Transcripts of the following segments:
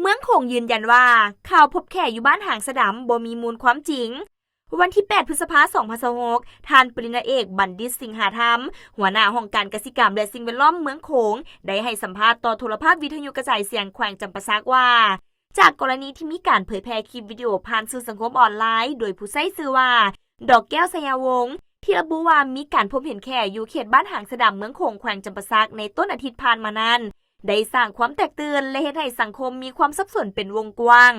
ເມືອງໂຂງຢືນຢັນວ່າ ຂ່າວພົບແຂ້ຢູ່ບ້ານຫາງສະດຳບໍ່ມີມູນຄວາມຈິງ. ວັນທີແປດ ພຶດສະພາ ສອງພັນຊາວຫົກ ທ່ານປະລິນຍາເອກ ບັນດິດ ສິງຫາທຳ ຫົວໜ້າຫ້ອງການກະສິກຳ ແລະ ສິ່ງແວດລ້ອມເມືອງໂຂງ ໄດ້ໃຫ້ສຳພາດຕໍ່ໂທລະພາບວິທະຍຸກະຈາຍສຽງແຂວງຈຳປາສັກວ່າ ຈາກກໍລະນີທີ່ມີການເຜີຍແຜ່ຄລິບວິດີໂອຜ່ານສື່ສັງຄົມອອນລາຍ ໂດຍຜູ້ໃຊ້ຊື່ວ່າ ດອກແກ້ວ ໄຊຍະວົງ ທີ່ລະບຸວ່າມີການພົບເຫັນແຂ້ຢູ່ເຂດບ້ານຫາງສະດຳ ເມືອງໂຂງ ແຂວງຈຳປາສັກ ໃນຕົ້ນອາທິດຜ່ານມານັ້ນ ໄດ້ສ້າງຄວາມແຕກຕື່ນ ແລະ ເຮັດໃຫ້ສັງຄົມມີຄວາມສັບສົນເປັນວົງກວ້າງ.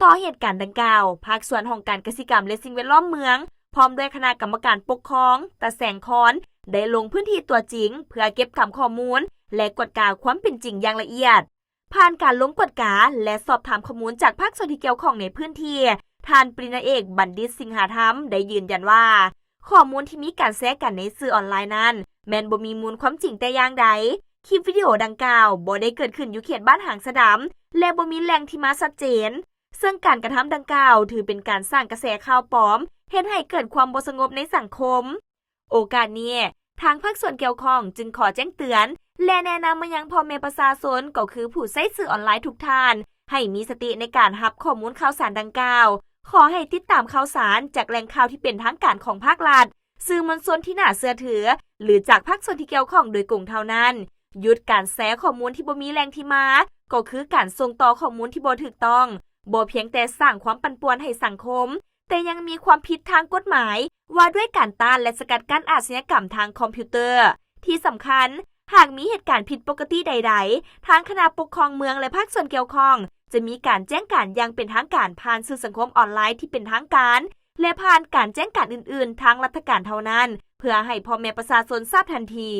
ຕໍ່ເຫດການດັ່ງກ່າວ, ພາກສ່ວນຫ້ອງການກະສິກຳ ແລະ ສິ່ງແວດລ້ອມເມືອງ ພ້ອມດ້ວຍຄະນະກຳມະການປົກຄອງ ຕາແສງຄອນ ໄດ້ລົງພື້ນທີ່ຕົວຈິງ ເພື່ອເກັບກຳຂໍ້ມູນ ແລະ ກວດກາຄວາມເປັນຈິງຢ່າງລະອຽດ. ຜ່ານການລົງກວດກາ ແລະ ສອບຖາມຂໍ້ມູນຈາກພາກສ່ວນທີ່ກ່ຽວຂ້ອງໃນພື້ນທີ່, ທ່ານປະລິນຍາເອກ ບັນດິດ ສິງຫາທຳ ໄດ້ຢືນຢັນວ່າ ຂໍ້ມູນທີ່ມີການແຊກັນໃນສື່ອອນລາຍນັ້ນ ແມ່ນບໍ່ມີມູນຄວາມຈິງແຕ່ຢ່າງໃດ. ຄລິບວິດີໂອດັ່ງກ່າວບໍ່ໄດ້ເກີດຂຶ້ນຢູ່ເຂດບ້ານຫາງສະດຳ ແລະ ບໍ່ມີແຫຼ່ງທີ່ມາຊັດເຈນ, ເຊິ່ງການກະທຳດັ່ງກ່າວຖືເປັນການສ້າງກະແສຂ່າວປອມ ເຮັດໃຫ້ເກີດຄວາມບໍ່ສະຫງົບໃນສັງຄົມ. ໂອກາດນີ້, ທາງພາກສ່ວນກ່ຽວຂ້ອງຈຶ່ງຂໍແຈ້ງເຕືອນ ແລະ ແນະນຳມາຍັງພໍ່ແມ່ປະຊາຊົນ ກໍຄືຜູ້ໃຊ້ສື່ອອນລາຍທຸກທ່ານ ໃຫ້ມີສະຕິໃນການຮັບຂໍ້ມູນຂ່າວສານດັ່ງກ່າວ. ຂໍໃຫ້ຕິດຕາມຂ່າວສານຈາກແຫຼ່ງຂ່າວທີ່ເປັນທາງການຂອງພາກລັດ, ສື່ມວນຊົນທີ່ໜ້າເຊື່ອຖື ຫຼື ຈາກພາກສ່ວນທີ່ກ່ຽວຂ້ອງໂດຍກົງເທົ່ານັ້ນ. ຢຸດການແຊຂໍ້ມູນທີ່ບໍ່ມີແຫຼ່ງທີ່ມາ, ກໍຄືການສົ່ງຕໍ່ຂໍ້ມູນທີ່ບໍ່ຖືກຕ້ອງ, ບໍ່ພຽງແຕ່ສ້າງຄວາມປັ່ນປ່ວນໃຫ້ສັງຄົມ, ແຕ່ຍັງມີຄວາມຜິດທາງກົດໝາຍວ່າດ້ວຍການຕ້ານ ແລະ ສະກັດກັ້ນອາຊະຍາກຳທາງຄອມພິວເຕີ. ທີ່ສຳຄັນ, ຫາກມີເຫດການຜິດປົກກະຕິໃດໆ, ທາງຄະນະປົກຄອງເມືອງ ແລະ ພາກສ່ວນກ່ຽວຂ້ອງ ຈະມີການແຈ້ງການຢ່າງເປັນທາງການຜ່ານສື່ສັງຄົມອອນລາຍທີ່ເປັນທາງການ ແລະ ຜ່ານການແຈ້ງການອື່ນໆທາງລັດຖະການເທົ່ານັ້ນ ເພື່ອໃຫ້ພໍ່ແມ່ປະຊາຊົນຊາບທັນທີ.